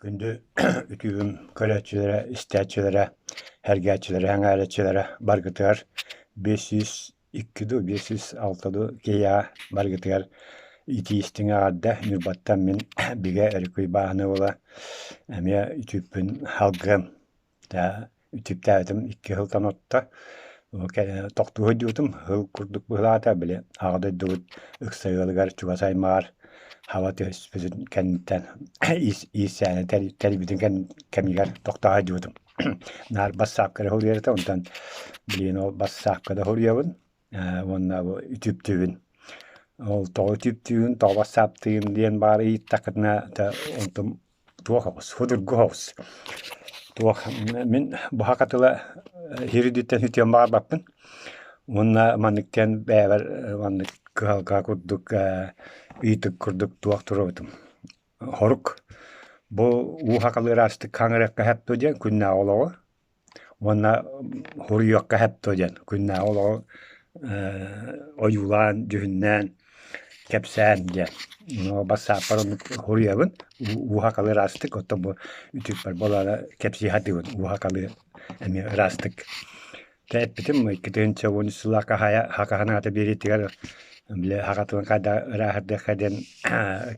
Күндү үтүгүм көрөөччүлэрэ, истээччилэрэ, сэргээччилэрэ, сэҥээрээччилэрэ баргытыгар 502 дуу, 506 дуу киһиэхэ баргытыгар итии-истиҥ эҕэрдэ. Ньурбаттан мин Бигэ Өрүкүй бааһына уола эмиэ үтүкпүн салгыам. Үтүктээбитим икки сылтан орто. Тохтуу сылдьыбытым сыл курдук быһыылаата, били аҕа дойдубут ыкса ыалыгар чугас аймаҕар хаба түһүспүтүн кэнниттэн иирсээни тэрийбитин кэмигэр тохтоо сылдьыбытым. Наар бассаапка эрэ суруйар этэ, онтон билигин ол бассаапка да суруйабын уонна бу үтүктүүбүн. Ол тоҕо үтүктүүбүн, тоҕо бассааптыыбын диэн баар ыйыттаххытына, онтум туох оҕус, судургу оҕус. Туох мин быһа тыла иһирдиттэн сүтүөн баҕарбаппын. Уонна маннык диэн бэйэбэр маннык кыһалҕа курдук ыйытык курдук туох туруорбутум. Хорук бу уу хахалыы ыраастык хаҥырыахха сөп дуо диэн күннээҕи олоҕу Уонна суруйуохха сөп дуо диэн күннээҕи олоҕу ойуулаан, дьүһүннээн, кэпсээн диэн. Бассааппар оннук суруйабын, ууһа-халы ыраастык, оттон бу үтүкпэр буолаары кэпсии сатыыбын ууһа-халы эмиэ ыраастык. Дьэ эппитим 2013 сыллаахха хахаһын аата биэриитигэр били саха тылын хайдах ырааһырдыахха диэн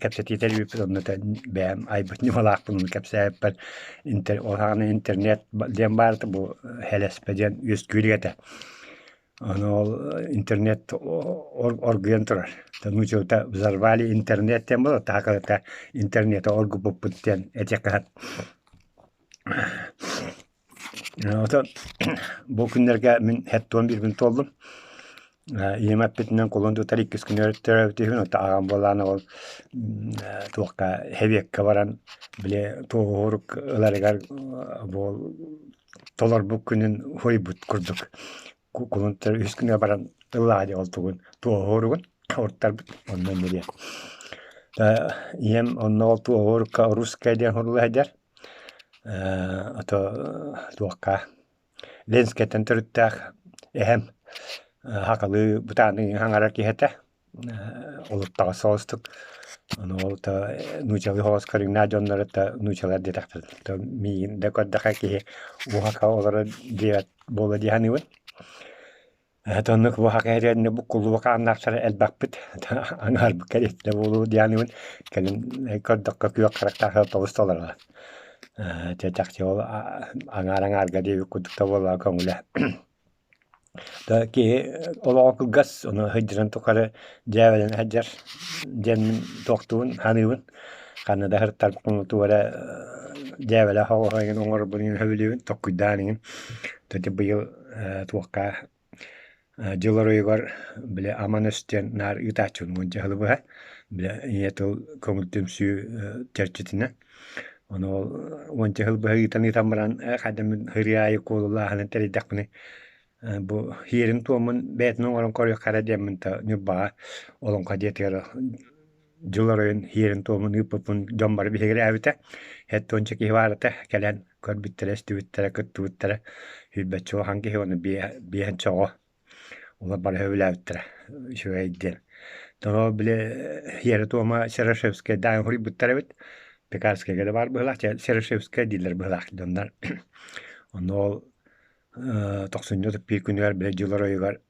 кэпсэтии тэрийбиппит онно бэйэм айбыт ньымалаахпын ону кэпсээбиппэр ол саҕана интернет диэн баар этэ бу һэлэспэ диэн үөскүүр этэ. Ону ол интернет оргуйан турар. Нууччалыыта взорвали интернет диэн буолар, таһа интернети оргуппуппут диэн этиэххэ сөп. Оттон бу күннэргэ мин хэттуон биирбин туоллум. Ийэм эппитинэн кулун тутар иккис күнүгэр төрөөбүт үһүбүн, оттон аҕам буоллаҕына ол туохха эбиэккэ баран били туоһурук ыларыгар бу толорбут күнүн суруйбут курдук. Кулун тутар үһүс күнүгэр баран ыллаҕа дии ол тугун туоһуругун уруттарбыт онно инньэ Ийэм онно ол туоһурукка русская диэн сурула сылдьар. Ото туохха Ленскэйтэн төрүттээх эһэм сахалыы бытааннык саҥарар киһи этэ. Олуттаҕас соҕустук. Ону ол то нуучалыы соҕус көрүҥнээх дьоннор это нуучалар диэтэхтэрин. То миигин да көрдөхө киһи уһака олорор диэбэт буолуо дии саныыбын. Это оннук буһака эрэннэ буккуллуба хааннаахтара элбэхпит аҥаарбыт кэриэтэ буолуо дианыбын кэлин көрдөххө күөх харахтаах тобус толороллор. Дьэ чахчы ол аҥаар аҥаарга диэбит курдук да буоллаҕа көҥүлэ. Да киһи олоҕо кылгас, ону сылдьарын тухары дьээбэлэнэ сылдьар диэн мин туохтуубун, саныыбын. Ханна да сырыттарбын тугу эрэ дьээбэлээх оҕо эҥин оҥорорбун иһин сөбүлүүбүн, толкуйдаан иҥин. Ити быйыл туохха дьыл оройугар били Аман өс диэн наар ыытааччыбын уонча сылы быһа били ийэ тыл көҥүл түмсүү чэрчитинэн. Ону ол уонча сыл быһа ыытан-ыытан баран хайдах мин ырыа аайы куолулааһынын тэрийдэхпинэ бу сиэрин-туомун бэйэтин оҥорон көрүөххэ эрэ диэммин Ньурбаҕа Олоҥхо дьиэтигэр дьыл оройун сиэрин-туомун ыыппыппын дьон бары биһигирээбитэ. Сэттэ уонча киһи баар этэ, кэлэн көрбүттэрэ, истибиттэрэ, кыттыбыттара. Сүүрбэччэ улахан киһи уонна биэһинчэ оҕо. Олор бары сөбүлээбиттэрэ үчүгэй диэн. Тоҕо били сиэрэ-туома Серошевскайдаан суруйбуттар эбит. Пекарскайга да баар быһыылаах, Серошевскай дииллэр быһыылаах дьоннор. Онно ол тохсунньу биир күнүгэр били дьыл оройугар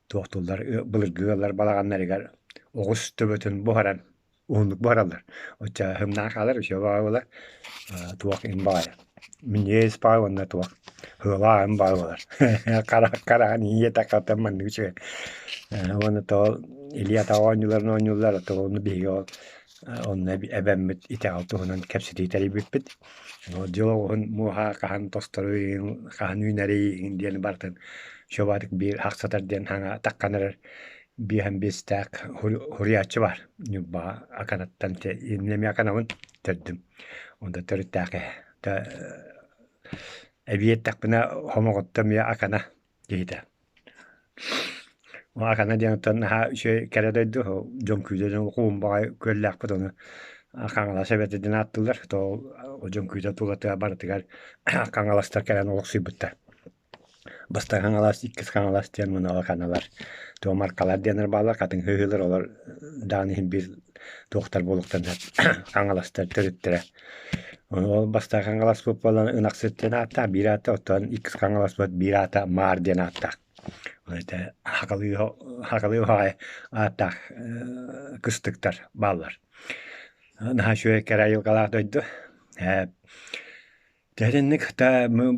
туохтууллар былыргы ыаллар балаҕаннарыгар оҕус төбөтүн буһаран уһуннук буһараллар. Оччо сымнаан хаалар үчүгэй баҕайы буолар. Туох иһин баҕайы минньигэс баҕайы уонна туох сыалаах иһин баҕайы буолар. Хараҕын иһиэтэххэ маннык үчүгэй. Уонна тоҕо илии атах оонньууларын оонньууллар, тоҕо ону биһиги ол онно эбэммит итэҕэл туһунан кэпсэтии тэрийбиппит. Дьыл оҕуһун муоһа хаһан тосторуй, хаһан үүнэрий диэн барытын Чуобаатык биир ахсатар диэн саҥа таххан эрэр биэһэн биэстээх суруйааччы баар. Ньурбаҕа Аканаттан эмиэ Аканабын төрдүм. Онто төрүттээх киһи. Эбии эттэхпинэ хомоҕотто эмиэ Акана киһитэ. Акана диэн оттон наһаа үчүгэй кэрэ дойду. Дьоҥкүүтэ диэн куһумбаҕай күөллээхпит ону Хаҥалас эбэтэ диэн ааттыыллар. То Дьоҥкүүтэ тулатыгар барытыгар хаҥаластар кэлэн олохсуйбуттар. Бастакы Хаҥалас, Иккис Хаҥалас диэн муналаканалар, туомаркалар диэннэр бааллар, хатыҥ сыһыылар олор даҕаны иһин биир туохтар буолуохтарын Хаҥаластар төрүттэрэ. Ону ол Бастакы Хаҥаласпыт буолан Ынахсыт диэн ааттаах биир аата, оттон Иккис Хаҥаласпыт биир аата Маар диэн ааттаах. Ол этэ хахалыы хахалыы уһаҕай ааттаах кыстыктар бааллар. Наһаа үчүгэй кэрэ айылҕалаах дойду. Дьэ итинник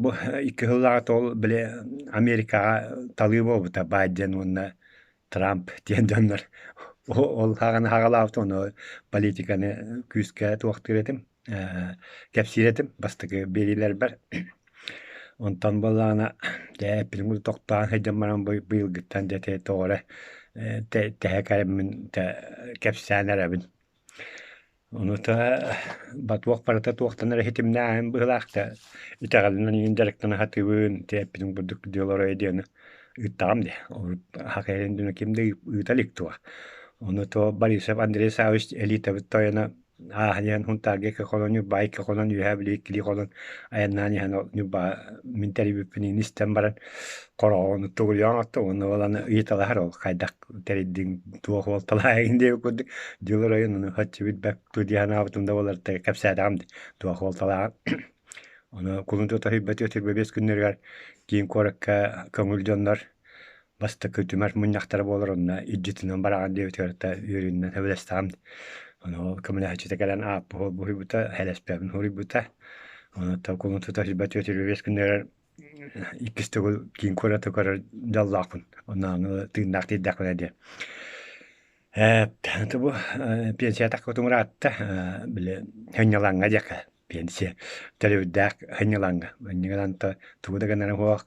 бу икки сыллааҕыта ол били Америкаҕа талыы буолбута Байден уонна Трамп диэн дьоннор ол хаҕаны хаҕалаабыт ону политиканы күүскэ туохтуур этим кэпсиир этим бастакы биэриилэрбэр. Онтон буоллаҕына дьэ эппитим курдук тохтоон сылдьан баран быйылгыттан дьэ ити тоҕо эрэ тэһэ кэлэммин кэпсээн эрэбин. Онута туох барыта туохтан эрэ ситимнээһин быһыылаах да итэҕэлинэн иҥин дьарыктана сатыыбын, ити эппитим курдук делорой диэни ыыттаҕым дии. Урут хакайын дьоно ким да ыыта илик дуо. Ону то Борисов Андрей Саввич элитабыт тойоно ааһан иһэн Һунтаарга икки хонон, Ньурбаҕа икки хонон, Үөһээ Бүлүү иккилии хонон айаннаан иһэн ол Ньурба мин тэрийбиппин истэн баран хороҕону тугуйан отту уонна ол аны ыйыталаһар ол хайдах тэрийдиҥ туох уолталаайыҥ диэбит курдук дьыл оройун ону хаччы билбэт дии санаабытым да буолар кэпсээтэҕим дии туох уолталааҕын ону кулун тутар 25 күннэригэр киин куоракка көҥүл дьоннор бастакы түмэр мунньахтара буолар онно илдьитинэн бараҕын диэбитигэр үөрүүнэн сөбүлэстэҕим ону ол көмөлөһөөччүтэ кэлэн ааппыһы буһуйбута хэлэспэбин суруйбута ону кулун тутар 25 күннэригэр иккис төгүл киин куораты көрөр дьоллоохпун. Онноону тыыннаах тиийдэхпинэ диэн. Ээ, бу пенсия таххытым ыраатта, били сынньалаҥҥа диэххэ пенсия төлөбүрдээх сынньалаҥҥа. Иннигинэн тугу да гынарым суох,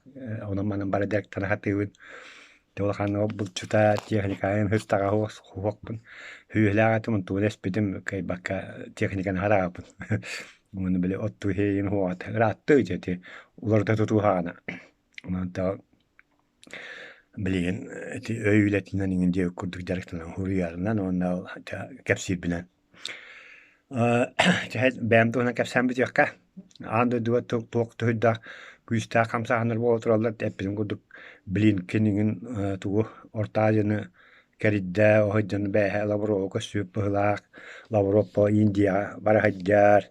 онон-манан бары дьарыктана сатыыбын. Улахан булчута, техникаҕын сыстаҕа суохпун. Сүүһүлээх этим, онтубун эспитим, кыайбакка техниканы хараҕаппын. Уонна били оттуу иһин уоҕа ыраатта ити уларыта тутуу хаҕана. Онон билигин ити өй үлэтинэн иҥин диэбит курдук дьарыктанан суруйарынан уонна кэпсиирбинэн. Бэйэм туһунан кэпсээн бүтүөххэ. Аан дойдуга туох туһуйдаах күүстээх хамсааһыннар буола тураллар эппитим курдук Блинкин иҥин тугу Орто Азияны кэрийдэ, оһойдьону бээһэ Лаврова көссүүп быһыылаах, Лавров по Индияҕа бара сылдьар,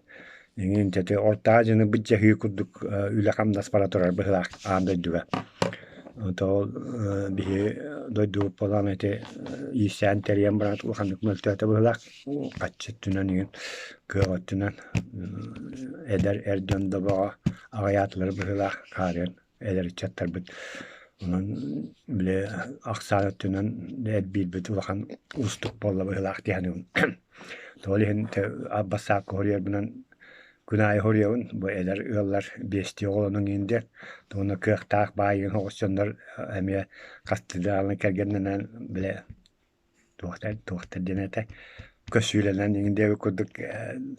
эҥин ити Орто Азияны былдьаһыы курдук үлэ-хамнас бара турар быһыылаах аан дойдуга. Ото ол биһи дойдубут буолан ити иирсээн тэрийэн баран улаханнык мөлтөөтө быһыылаах. Хаччы өттүнэн игин кыах өттүнэн эдэр эр дьон да бөҕө аҕыйаатылар быһыылаах хаарыан эдэр ыччаттарбыт онон били ахсаан өттүнэн элбиирбит улахан уустук буолла быһыылаах дии саныыбын. Ол иһин бассаапка суруйарбынан күн аайы суруйабын бу эдэр ыаллар биэстии оҕолонуҥ иһин диэн уонна кыахтаах баайыгын соҕус дьоннор эмиэ хастыы даҕаны кэргэннэнэн били Туохтар туохтар диэн этэ көссүүлэнэн иҥин диэбит курдук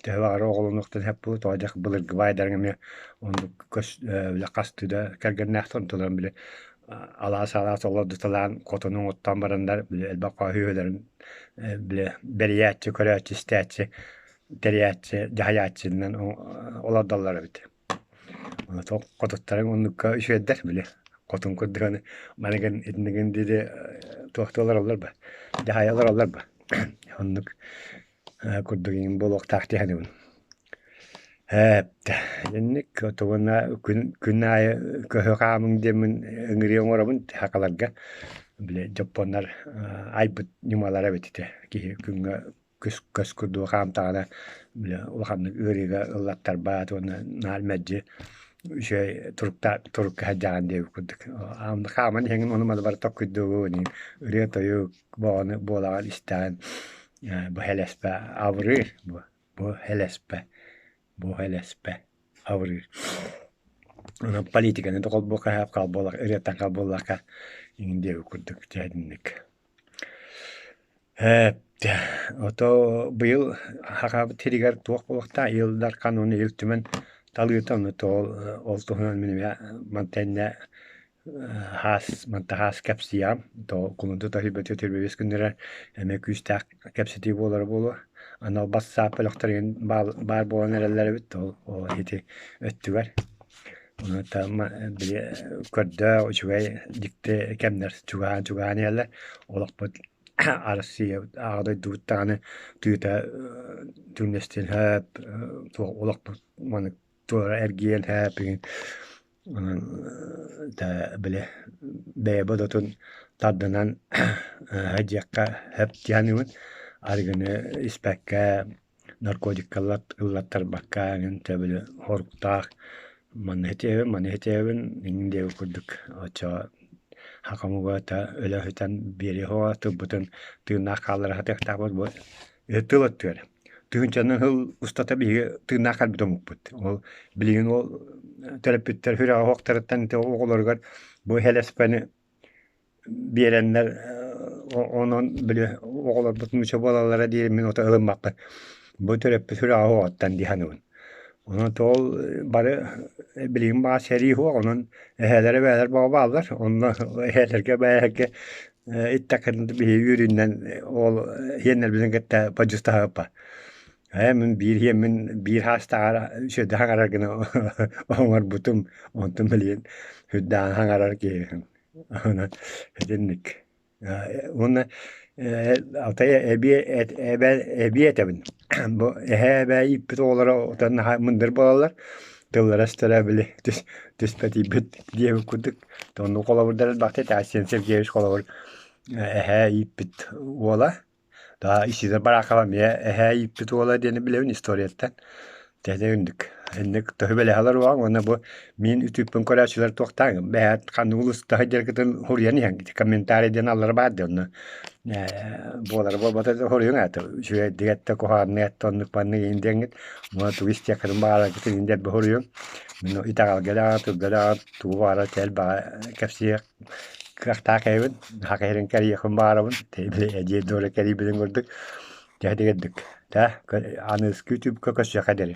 төһө баҕарар оҕолонуохтан сөп буолуо тоҕо диэх былыргы баайдарыҥ эмиэ оннук көс били хастыы да кэргэннээхтэр онтуларын били алаас-алаас олордуталаан хотону оҥоттоон бараннар били элбэх хоһуйууларын били бэрийээччи, көрөөччү, истээччи, тэрийээччи, дьаһайааччынан олордоллор эбит. Ол хотуттарыҥ оннукка үчүгэйдэр били хотун курдук маныгын итиннигин диэри туохтуу олороллор ба дьаһайа олороллор ба оннук курдук иҥин буолуохтаах дии саныыбын. Ээ инник тугуна күн күн аайы көһө хаамыҥ диэммин ыҥырыы оҥоробун сахаларга били дьоппуоннар айбыт ньымалара эбит ити киһи күҥҥэ көс курдук хаамтаҕына били улаханнык ыарыыга ыллаттарбат уонна наар мэлдьи үчүгэй турукта турукка сылдьаҕын диэбит курдук хааман иһэҥин ону маны бары толкуйдуугун ырыа-тойук боҕону буолаҕын истэҕин бу хэлэспэ абырыыр бу бу хэлэспэ бу хэлэспэ абырыыр онон политиканы да холбуохха сөп хаал ырыаттан хаал буоллахха иҥин диэбит курдук дьэ итинник Ээ, ото быйыл Сахабыт сиригэр туох буолуохтаах Ил Дархан уонна Ил Түмэн талыыта ону ол туһунан мин эмиэ мантан хаас манта хаас кэпсиэҕим. То кулун тута сүүрбэ күннэрэ эмиэ күүстээх кэпсэтии буолара буолуо. Анал бассаап бөлөхтөрүн баар буолан эрэллэр эбит ол ити өттүгэр. Били көрдөөх үчүгэй дьикти кэмнэр чугаһаан-чугаһаан иһэллэр. Олохпут Арассыыйа аҕа дойдубут даҕаны тыыта түҥнэстиэн сөп, олохпут маннык туора эргийэн сөп Онон били бэйэ бодотун тардынан дьиэххэ сөп дии саныыбын. Арыгыны испэккэ, наркотикка ыллаттарбакка эҥин били хоруктаах манна итиэбин, маны итиэбин эҥин диэбит курдук оччоҕо хакамуга өлө сытан биэриэ суоҕа тылбытын тыыннаах хааллара сатыахтаахпыт бу Тыл өттүгэр. Тыһыынчанан сыл устата биһиги тыыннаах кэлбит омукпут. Ол билигин ол төрөппүттэр сүрэҕэ оһохторуттан ити оҕолоругар бу һэлэспэни биэрэннэр онон били оҕолорбут нуучча буолаллара диир мин ото ылыммаппын. Бу төрөппүт сүрэҕэ оһоҕуттан дии саныыбын. Онон ол бары билигин баҕа сэрии суох, онон эһээлэр эбээлэр бөҕө бааллар. Онно эһээлэргэ эбээлэргэ Иттэххин биһиги үөрүүнэн ол иһиэннэрбитин кытта бодьуустаһыаппа. Ээ мин биир иһиэммин биир хаастааҕар үчүгэйдик хаҥарар гына оҥорбутум, онтум билигин сүрдээҕин хаҥарар киһи. Онон итинник. Уонна алтай эбиэ эбиэ этэбин. Бу эһээ эбээ ииппит оҕолоро отон наһаа мындыр буолаллар. Тыллара-өстөрө били түспэтийбит диэбит курдук Оннук холобурдар элбэхтик этэ. Айсен Сергеевич холобур эһээ ииппит уола. Да Исидор Барахов эмиэ эһээ ииппит уола диэни билэбин историяттан. Тэһэ үрдүк. Инник төһө бэлэһэлэр уоҕаҥ уонна бу мин үтүппүн көрөөччүлэр туохтааҥ бэйэт ханнык улуустаах дьаргытын хуруйан иһэн комментарий диэн аллара баар дии онно буолара буолбата хоруйуҥ аата үчүгэйдик эттэ куһаҕаннык эттэ оннук маннык иһин диэҥҥит уонна тугу истиэххитин баҕараргытын иһин диэн хоруйуҥ мин итэҕэлгэ даҕаны тылга даҕаны тугу баҕарар элбэҕи кэпсиэх кыахтаах эбин саха сирин кэрийиэхпин баҕарабын эдьиий Дора кэрийбитин курдук дьэ итигирдик да аныгыскы ютубка көрсүөххэ диэри.